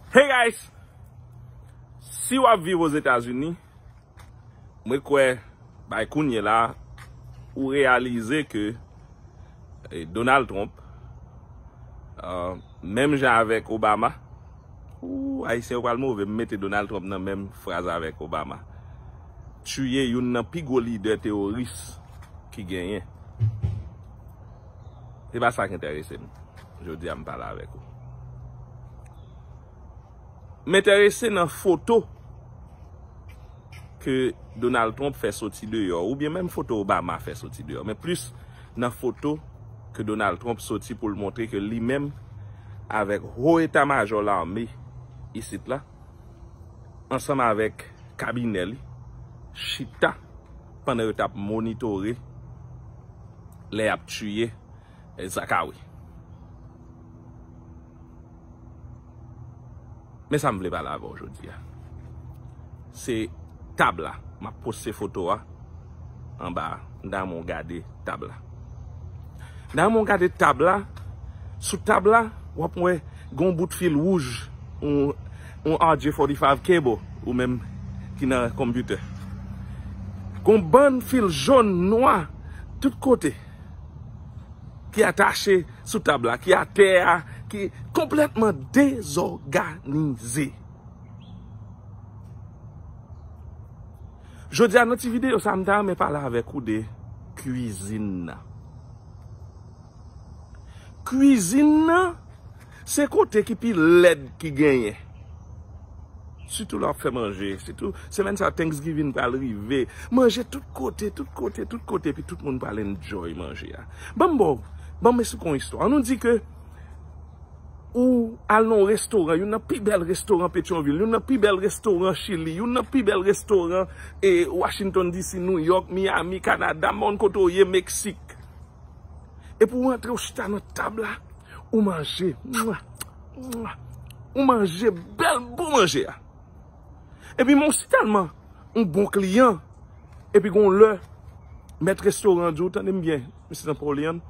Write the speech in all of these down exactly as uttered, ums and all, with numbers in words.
Hey guys! Si w ap viv Ozetazini, mwen kwè bay kounye la ou reyalize ke eh, Donald Trump, uh, menm jan avèk Obama, ou Ayisyen yo pral move, m mete Donald Trump nan menm fraz avèk Obama, tiye youn nan pi gwo lidè teworis ki genyen. Se pa sa k enterese m. Jodi a m pale avèk ou. M enterese nan foto ke Donald Trump fè soti deyò, oubyen menm foto Obama fè soti deyò, men plis nan foto ke Donald Trump soti pou l montre ke li menm avèk ho eta majò lame isit la, ansanm avèk kabinè li, chita pandan yo t ap monitore lè y ap tiye Zakawi. Men sa m vle pale avè w jodi a. Se tab la. M ap poste foto a anba a. M ta renmen w gade tab la. M ta renmen w gade tab la. Sou tab la, w ap wè gen yon bout fil wouj, yon, yon R J forty-five cable, ou menm ki nan konpitè. Gen yon bann fil jòn, nwa, tout kote ki atache sou tab la, ki atè a, ki konplètman dezòganize. Jodi a, nan ti videyo sa, m ta renmen pale avèk ou de kwizin nan. Kwizin nan, se kote ki pi lèd ki genyen. Sitou lè w ap fè manje, sitou semèn sa Thanksgiving pral rive. Manje tout kote, tout kote, tout kote, epi tout moun pral enjoy manje a. Ban m ba w, ban m esplike w yon istwa. Ann nou di ke ou al nan yon restoran, youn nan pi bèl restoran Petyonvil, youn nan pi bèl restoran Chili, youn nan pi bèl restoran e Washington D C, New York, Miami, Kanada, m pa konn kote w ye, Meksik. Epi w antre, w chita nan tab la, ou manje. Mwa, mwa. Ou manje bèl bon manje a. Epi men w si tèlman yon bon kliyan, epi gen yon lè, mèt restoran an di w, tande m byen, mesye Napoleon,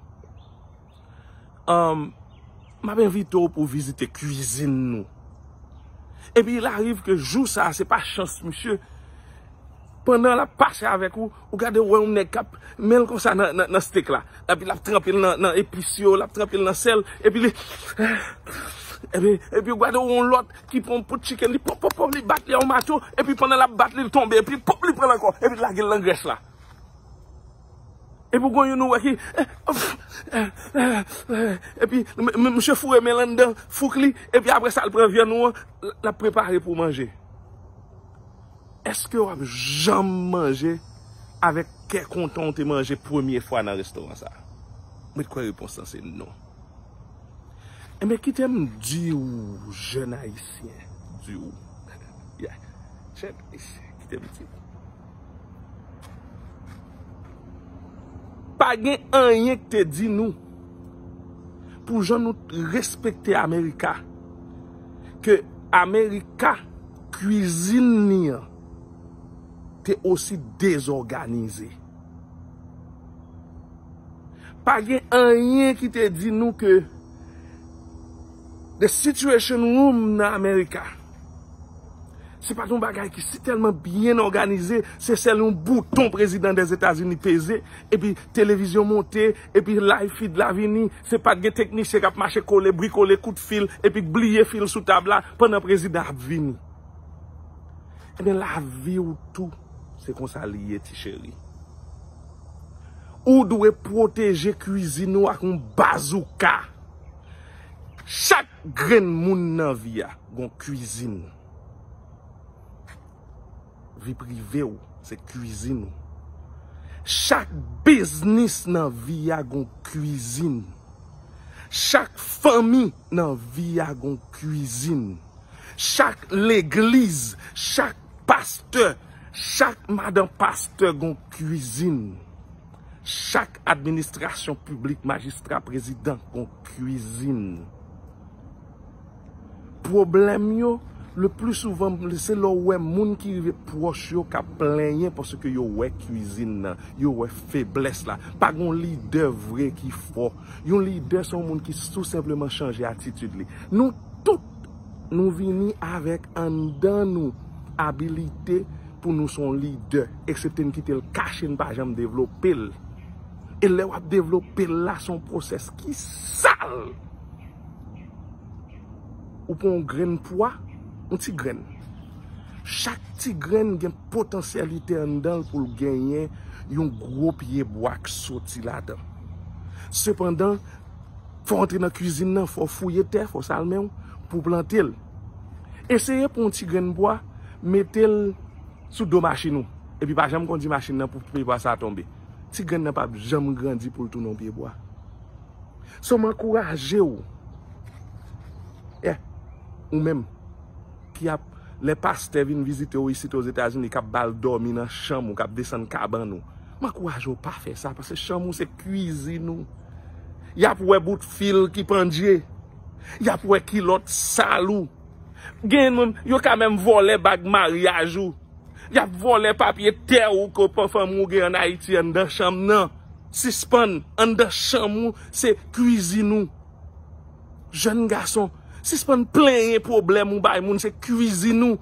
um, m ap envite w pou w vizite kwizin nou. Epi il arrive ke jou sa a, se pa chans misye, pandan l ap pase avèk ou, ou gade w wè yon nèg k ap men l konsa nan, nan, nan steak la. Epi l ap tranpe l nan, nan epis yo, l ap tranpe l nan sèl, epi li, epi, epi ou gade w yon lòt ki pran yon pout chicken, li pòp, pòp, pòp, li bat li a yon mato, epi pandan l ap bat li, li tonbe, epi pòp, li pran l ankò, epi l lage l nan grès la. Epi ou gen youn ou wè ki, epi m, m, misye foure men l anndan fouk li, epi apre sa l pran vyann ou an, l ap prepare pou w manje. Èske w ap janm manje avèk kè kontan w te manje premye fwa nan restoran sa a? Mwen kwè repons lan se non. Enben, kite m di w, jèn ayisyen, di w, yeah, jèn ayisyen, kite m di w. Pa gen anyen ki te di nou pou jan nou respekte Amerika, ke Amerika, kwizin li an te osi dezòganize. Pa gen anyen ki te di nou ke the situation room nan Amerika, se pa t yon bagay ki si tèlman byen òganize, se sèl yon bouton prezidan dèzetazini peze, epi televizyon monte, epi live feed la vini, se pa t gen teknisyen k ap mache kole, brikole kout fil, epi bliye fil sou tab la pandan prezidan ap vini. Ebyen, lavi w tou, se konsa li ye, ti cheri. Ou dwe pwoteje kwizin ou ak yon bazouka. Chak grenn moun nan vi a gon kwizin. Vi prive w, se kwizin ou. Chak biznis nan vi a gon kwizin. Chak fanmi nan vi a gon kwizin. Chak legliz, chak pastè, chak madan pastè gon kwizin. Chak administrasyon piblik, majistra, prezidan gon kwizin. Pwoblèm yo, le pli souvan, se lè w wè moun ki rive pwòch yo k ap plenyen paske yo wè kwizin nan, yo wè feblès la. Pa gon lidè vre ki fò. Yon lidè se yon moun ki tou senpleman chanje atitid li. Nou tout Nou vini avèk anndan nou abilite pou nou se yon lidè, eksepte n kite l kache, n pa janm devlope l. E lè w ap devlope l la, se yon pwosès ki sal. Ou pran yon grenn pwa, yon ti grenn. Chak ti grenn gen potansyalite anndan l pou l genyen yon gwo pye bwa k soti ladan. Sepandan, fò w antre nan kwizin nan, fò w fouye tè, fò w sal men w pou w plante l. Eseye pran yon ti grenn bwa, mete l sou do machin ou. Epi pa janm kondi machin nan pou pye bwa sa a tonbe. Ti grenn nan p ap janm grandi pou l tounen yon pye bwa. So, m ankouraje w, eh, ou menm ki ap, lè pastè vin vizite w isit Ozetazini, k ap ba l dòmi nan chanm ou, k ap desann kabann ou, m ankouraje w pa fè sa, paske chanm ou se kwizin ou. Y ap wè bout fil ki pandye. Y ap wè kilòt sal ou. Gen moun, yo ka menm vòlè bag maryaj ou. Y ap vòlè papye tè ou ke fanmi w gen ann Ayiti anndan chanm nan. Sispann, anndan chanm ou, se kwizin ou. Jèn gason, sispann plenyen pwoblèm ou bay moun, se kwizin ou.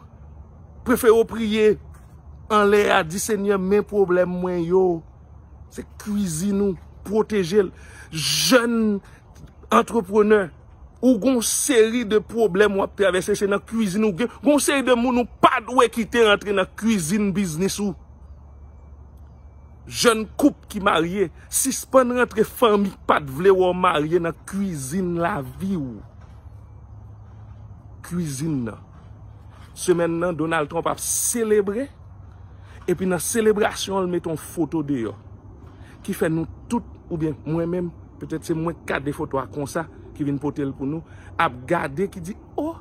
Prefere w priye anlè a, di, Senyè, men pwoblèm mwen yo. Se kwizin ou, pwoteje l. Jèn antreprenè, ou gon seri de pwoblèm w ap travèse, se nan kwizin ou gen. Gon seri de moun ou pa dwe kite rantre nan kwizin biznis ou. Jèn koup ki marye, sispann rantre fanmi k pa t vle wè w marye nan kwizin lavi w. Kwizin nan. Semèn nan, Donald Trump ap selebre. Epi nan selebrasyon an, l mete yon foto deyò. Ki fè nou tout, oubyen mwen menm, petèt se mwen k gade foto a konsa, ki vin pote l pou nou, ap gade, ki di, oh,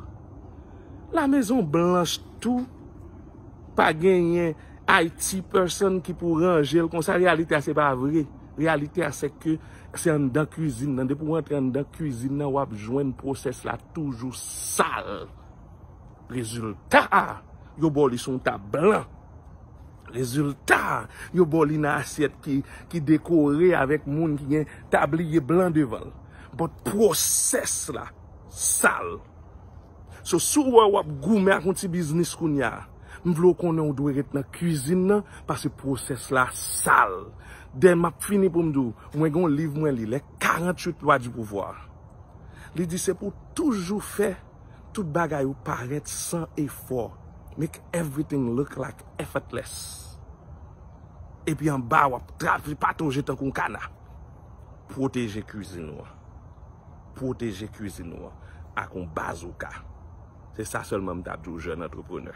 La Mezon Blanch tou pa genyen I T person ki pou ranje l konsa. Reyalite a se pa vre. Reyalite a se ke se anndan kwizin nan. Depi w antre anndan kwizin nan, w ap jwenn pwosès la toujou sal. Rezilta a, yo ba w li sou yon tab blan. Rezilta a, yo ba w li nan asyèt ki, ki dekore avèk moun ki gen tabliye blan devan l. But pwosès la sal. So, si w wè w ap goumen ak yon ti biznis kounye a, m vle w konnen w dwe ret nan kwizin nan, paske pwosès la sal. Dè m ap fini pou m di w, mwen gen yon liv mwen li, Les quarante-huit lois du pouvoir. Li di se pou toujou fè tout bagay ou parèt san efò. Make everything look like effortless. Epi anba w ap trape, patoje tankou yon kana. Pwoteje kwizin ou an. Pwoteje kwizin ou an ak yon bazouka. Se sa sèlman m t ap di w, jèn antreprenè.